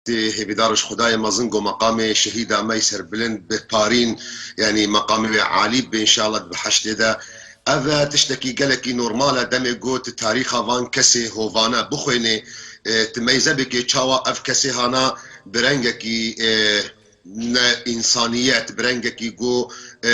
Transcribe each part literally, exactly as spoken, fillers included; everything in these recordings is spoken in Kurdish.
Tê hêvîdar ji Xwedayê mezin ku meqamê şehîda me yî serbilind bi parîn, yanî meqamê wê alî bibe înşallah di biheştê de. Ev e tiştekî gelekî normal e, demê ku tu tarîxa van kesê hovane bixwênê, e, tu meyze bikê çawa ev kesê hana bi rengekî, e, ne însaniyet, bi rengekî ku, e,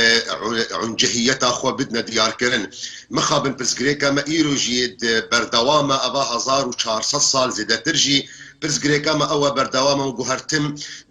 uncehiyeta xwe bidine diyarkirin. Mixabin pirsgirêka me îro jî di berdewam e, eva hezar û çar sed sal zêdetir jî pirsgirêka me ew e, berdewam e ku her tim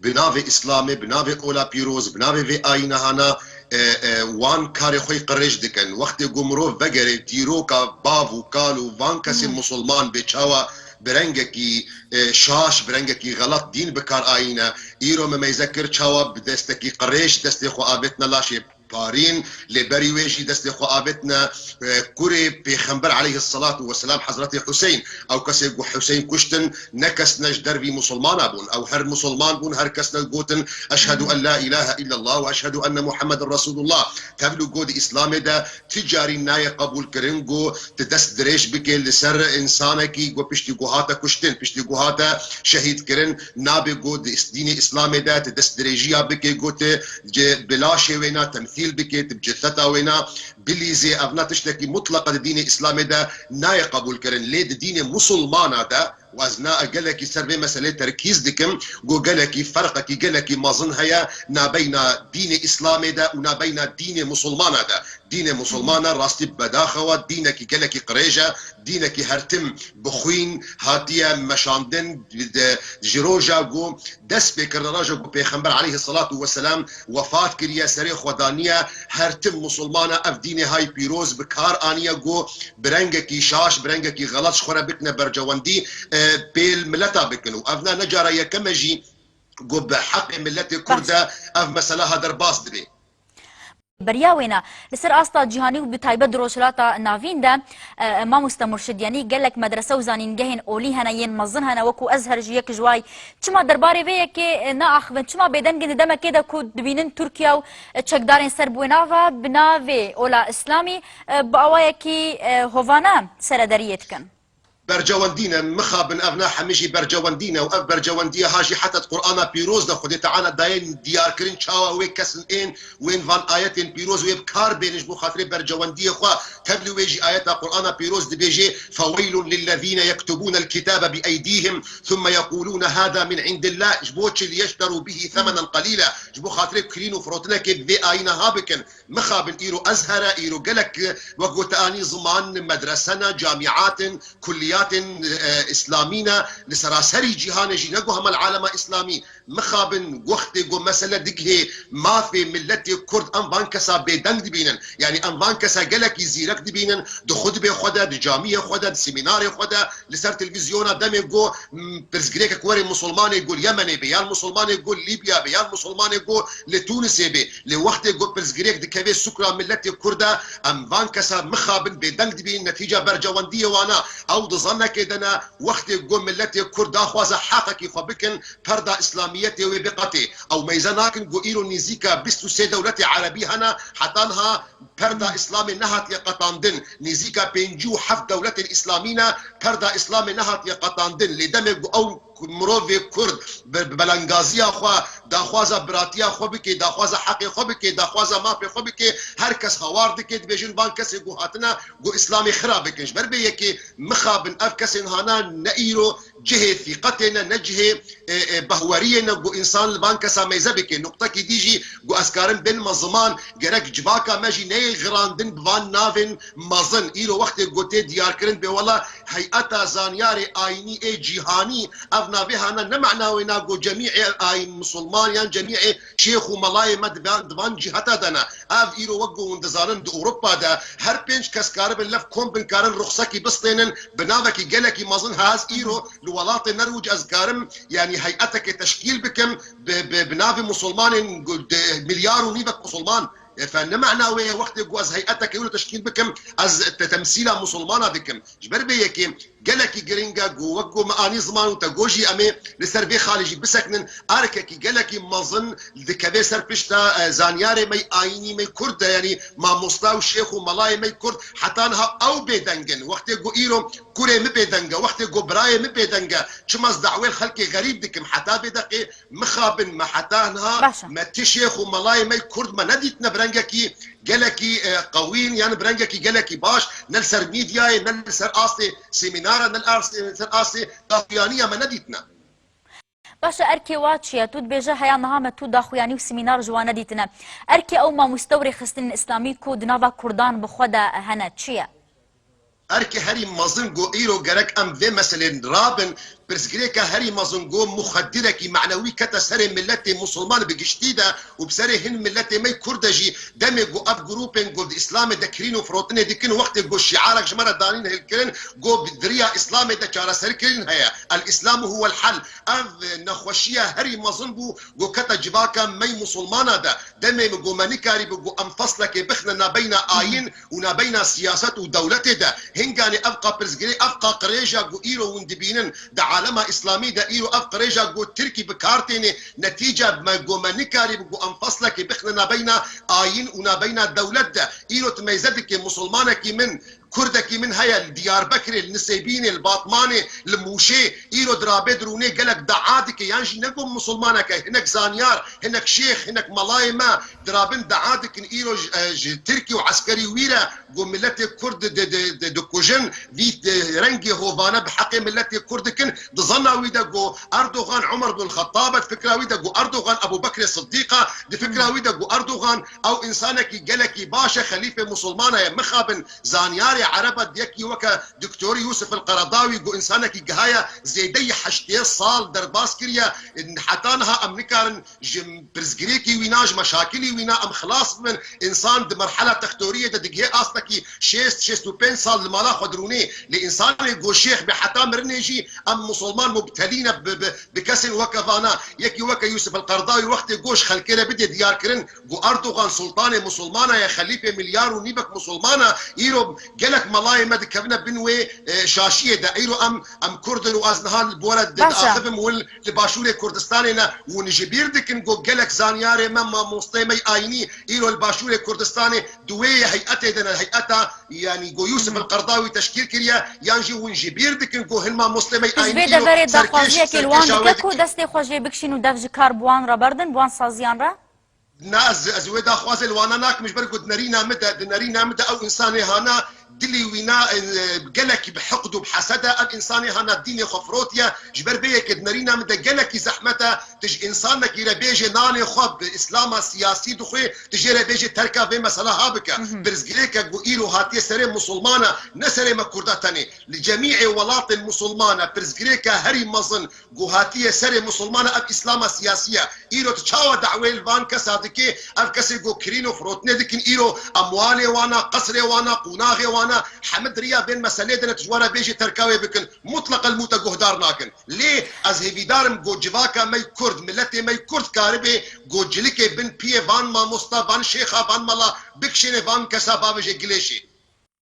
bi navê Îslamê, bi navê ola pîroz, bi navê vê ayîna hana, e, e, wan karê xwe yî qirêj dikin. Wextê ku mirov vegerê dîroka bav û kal û van kesên musulman bê çawa bi rengekî, e, şaş, bi rengekî xelat dîn bi kar ayîne, îro me meyze kir çawa bi destekî qirêj destê xwe avêtine laşê parîn, lê berî wê jî destê xwe avêtine, e, kurê Pêxember aleyhisselatu vesselam Hezretê Huseyn. Ew kesê ku Huseyn kuştin ne kes ne ji dervî musulmana bûn. Ew her musulman bûn, her kes ne gotin, "Eşhedû en la ilahe illallah ve eşhedû enne Muhammeden Resulullah." Tevlû ku di Îslamê de ti carî nayê qebûl kirin ku tu dest dirêj bikê li ser însanekî ku piştî ku hate kuştin, piştî ku hate şehîd kirin, nabe ku di is-, dînê Îslamê de tu dest dirêjiya bikê ku tu ci bi laşê wêna temsîl bikê, tu bi citheta wêna bilîzê. Evna tiştekî mutleqa di dînê Îslamê de nayê qebûl kirin. Lê di dînê musulmana de, û ez na gelekî ser vê meselê terkîz dikim, ku gelekî ferqekî gelekî mezin heye nabeyna dînê Îslamê de û nabeyna dînê musulmana de. Dînê musulmana rastî bedaxewa dînekî gelekî qirêj e, dînekî her tim bi xwîn hatiye meşandin, de, ji roja ku dest pê kirine, roja ku Pêxember aleyhisselatu vesselam wefat kiriye, serê xwe daniye, her tim musulmana ev dînê hay pîroz bi kar aniye ku bi rengekî şaş, bi rengekî xelat ji xwe re bikine bercewendî, e, pêl mileta bikin. Û ev ne, ne cara yekem e jî ku bi heqê miletê Kurd de ev mesela ha derbas dibe. Beriya wêna, li ser asta cîhanî û bi taybet di Rojhilata Navîn de, e, mamoste Murşid, yanî gelek medrese û zanîngehên olî hene, yên mezin hene, wekû Ezher jî yek ji wayî. Çima derbarê vê yekê, e, naaxivin? Çima bêdeng in di demekê de ku dibînin Tirkiye û, e, çekdarên ser bi wê nava bi navê ola Îslamî, e, bi awayekî, e, hovane serederiyê dikin? Bercewendî ne, mixabin ev ne hemî jî bercewendî ne û ev bercewendiya ha jî heta di Qur'ana pîroz de Xwedê Teala dayên diyarkirin çawa wê kesin ên wên van ayetên pîroz wê bi kar bênin ji bo xatirê bercewendiyê xwe. Tevlî wê jî ayeta Qur'ana pîroz dibêje, "Feweylun lillezîne yektubûnel kitâbe bi eydîhim thumme yeqûlûne hâdâ min indillah." Ji bo çi? "Liyeşterû bihî semenen qelîla." Ji bo xatirê kirîn û firotinekê bi vê ayîna ha bikin. Mixabin îro Ezher e, îro gelek, wek gote anî ziman, medrese ne, camîat in, kulliyatên, e, îslamî ne, li seraserî cîhanê jî, ne ku hema li alema îslamî. Mixabin wextê ku mesele digihê mafê miletê Kurd, em van kesa bêdeng dibînin. Yanî em van kesa gelekî zîrek dibînin, di xutbê xwe de, di camiyê xwe de, di semînarê xwe de, li ser televîzyona demê ku, m, pirsgirêkek were musulmanê ku li Yemenê be, yan musulmanê ku li Lîbya be, yan musulmanê ku li Tûnisê be. Lê wextê ku pirsgirêk dikeve sukra miletê Kurd de, em van kesa mixabin bêdeng dibînin, netîca bercewendiyê wan e. Ew di zannekê de ne, wextê ku miletê Kurd daxwaza heqekî xwe bikin, perda îslamiyetê wê biqetê. Ew meyze nakin ku îro nîzîka bîst û sê dewletê erebî hene, heta niha perda îslamê nehatiye qetandin. Nîzîka pêncî û heft dewletên îslamî ne, perda îslamê nehatiye qetandin. Lê demê ku ew mirovê Kurd bi, bi belengaziya xwe, daxwaza biratiya xwe bike, daxwaza heqê xwe bike, daxwaza mafê xwe bike, her kes hawar dike, dibêjin van kesê ku hatine, ku îslamê xira bikin. Ji ber vê yekê mixabin ev kesên hana ne îro cihê fîqetê ne, ne cihê, e, e, behweriyê ne ku însan li van kesa meyze bike. Nuqtekî dî jî ku ez karim bênime ziman, gerek civaka me jî neyê xirandin bi van navên mezin. Îro wextê ku tê diyarkirin bê wela heyeta zanyarê ayînî ê cîhanî, ev navê hana ne mena wê na ku cemî ê ayîn musulman yan cemî ê şêx û melayê me di van, di van ciheta de ne. Ev îro wek ku hûn dizanin di Ewropa de her pênc kes karibin lev kom bin, karin ruxsekî bistênin, bi navekî gelekî mezin. Ha ez îro li welatê Nerwîc ez karim, yanî heyetekê teşkîl bikim bi, bi, bi navê musulmanên gu-, de, milyar û nîvek musulman. E, fe ne mena wê ye wextê ku ez heyetekê wilo teşkîl bikim, ez te-, temsîla musulmana dikim. Ji ber vê yekê Gelekî giring e ku wek ku me anî ziman û te got jî em ê li ser vê xalê jî bisekinin. Erkekî gelekî mezin dikeve ser pişta, e, zanyarê me yê ayînî, me yê Kurd de, yanî mamosta û şêx û melayê me yê Kurd heta niha ew bêdeng in. Wextê ku îro kurê min bêdeng e, wextê ku birayê min bêdeng e, çima ez dawê li xelkê xerîb dikim? Heta vê deqê mixabin, me heta niha Baş e. me ti şêx û melayê me yê Kurd me nedîtine bi rengekî gelekî, e, qewîn, yan bi rengekî gelekî baş, ne li ser mîdyayê, ne li ser astê semînara, ne li astê, ser astê daxuyaniya me nedîtine. Baş e, erkê wa çi ye? Tu dibêje heya niha me tu daxuyanî û semînar ji wan nedîtine. Erkê ew mamoste û rêxistinên îslamî ku di nava Kurdan bi xwe de hene, çi ye? Erkê herî mezin ku îro gerek em vê meselê rabin, pirsgirêka herî mezin ku muxeddirekî manewî kete serê miletê musulman bi giştî de û bi serê hin miletê me yê Kurd de jî, demê ku ev grûpên ku di Îslamê de kirîn û firotinê dikin, wextê ku şiarek ji me re danîn hilkirin, ku bi diriya Îslamê de çareserkirin heye. El Îslamu huwel hel. Ev nexweşiya herî mezin bû ku kete civaka me yê musulmana de. Demê min ku me nikarîbû ku em feslekê bixine nabeyna ayîn û nabeyna siyaset û dewletê de. Hinganê ev qa pirsgirê, ev qa qirêja ku îro hûn dibînin di alema îslamî de, îro ev qirêja ku tirkî bi kar têne, netîce me ku me nikarîbû ku em feslekê bixine nabeyna ayîn û nabeyna dewlet de. Îro tu meyze dike, musulmanekî min, Kurdekî min heye li Diyarbekirê, li Nisêbînê, li Batmanê, li Mûşê, îro dirabê dirûnê gelek dua dike, yan jî ne ku misilmanek e, hinek zanyar, hinek şêx, hinek melayê me dirabin dua dikin, îro ji, e, ji Tirkî û eskerî wî re ku miletê Kurd di, di, di, di, dikujin, vî, e, rengê hovane bi heqê miletê Kurd dikin, di zana wî de ku Erdogan Umar bin Xettab e, di fikra wî de ku Erdogan Ebu Bekrê Siddîq e, di fikra wî de ku Erdogan ew însanekî gelekî baş e, xelîfê misilmana ye, mixabin, Zanyarê ereb e, yekî weke Doktor Yusuf El-Qeredawî ku însanekî giha ye zêdeyî heştê sal derbas kiriye. Heta niha em nikarin ji pirsgirêkî wîna, ji meşakilî wîna em xilas bibin. Însan di merhela textoriyê de digihê astekî şêst, şêst û pênc sal li mala xwe dirûnê. Lê însanê ku şêx be heta mirinê jî em musulman mubtelî ne bi, bi, bi kesên weke vana. Yekî weke Yusuf El-Qeredawî wextê ku ji xelkê re bidê diyarkirin, Ku Erdogan sultanê musulmana ye, xelîfê milyar û nîvek musulmana, îro gelek melayê me dikevine bin wê, e, şaşiyê de. Îro em, em Kurd in û ez niha li bo re di-, Baş e. diaxivim hûn li Başûrê Kurdistanê ne. Hûn ji bîr dikin ku gelek zanyarê me, mamosteyê me yê ayînî îro li Başûrê Kurdistanê di wê heyetê de ne, heyeta, yanî ku Yusuf El-Qerdawî teşkîl kiriye, yan jî hûn ji bîr dikin ku hin mamosteyê me yê Tu ji ayînî vê îro deverê ser kêş, daxwaziyekê ser li wan kêşa wê dike ku dikin. destê xwe jê bikişîn û dev ji kar bi wan re berdin, bi wan saziyan re? Na, ez, ez wê daxwazê li wana nakim, ji ber ku di nerîna min de, di nerîna min de ew însanê hana dilî wîna, e, gelekî bi hiqd û bi hesed e, ev însanê hana dînê xwe firotiye, ji ber vê yekê di nerîna min de gelekî zehmet e, tu ji însanekî re bêjê nanê xwe bi îslama siyasî dixwê, tu jê re bêjê terka vê mesela ha bike. Hı hı. Pirsgirêke ku îro hatiye serê musulmana, ne serê me kurda tenê. Li cemîê welatên musulmana pirsgirêke herî mezin ku hatiye serê musulmana ev îslama siyasî ye. Îro tu çawa dawê li van kesa dikê? Ev kesê ku kirîn û firotinê dikin, îro emwalê wana, qesrê wana, qonaxê wana, hemî di riya vên meselê de ne, tu ji wan re bêjî terka wê bikin. Mutleq el mû te guhdar nakin. Lê ez hêvîdar im ku civaka me yê Kurd, miletê me yê Kurd karibê ku cilikê bin piyê van mamosta, van şêxa, van mela bikişêne van kesa bavêje gilêşê.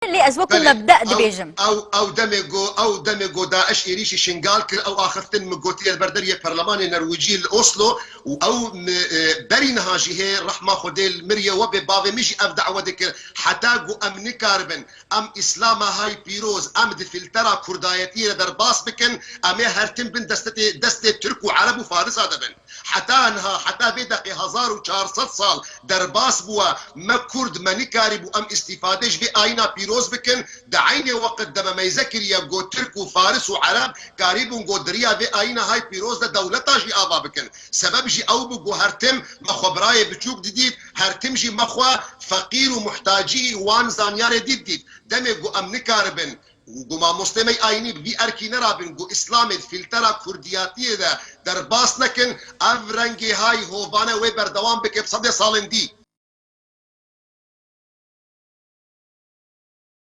Lê ez wekî Belê, mebde ew, dibêjim. ew, ew demê ku, ew demê ku DAIŞ êrîşî Şingal kir, ew axiftin min gotiye li ber deriyê Perlemanê Nerwîcî li Oslo û ew mi, e, berî niha jî hê rehma Xwedê li mir ye we bê bavê min jî ev dawe dikir. Heta ku em nikaribin, em Îslama hay pîroz, em di fîltera Kurdayetiyê de derbas bikin, em ê her tim bin destê, destê Tirk û Ereb û Farisa de bin. Heta niha, heta vê deqê hezar û çar sed sal derbas bûye, me Kurd, me nikarîbû em îstîfade ji vê ayîna pîroz bikin. Di eynê weqt de me meyze kiriye ku Tirk û Faris û Ereb karîbûn ku di riya vê ayîna hay pîroz de dewleta jî ava bikin. Sebeb jî ew bû ku her tim me xwe birayê biçûk didît, her tim jî me xwe feqîr û muhtacî wan zanyarê dît dît. Demê ku em nikaribin Û ku mamostê me yê ayînî bi vî erkî nerabin ku Îslamê di fîltera kurdiyatiyê de derbas nekin, ev rengê hay hovane wê berdewam bike bi sedê salên dî.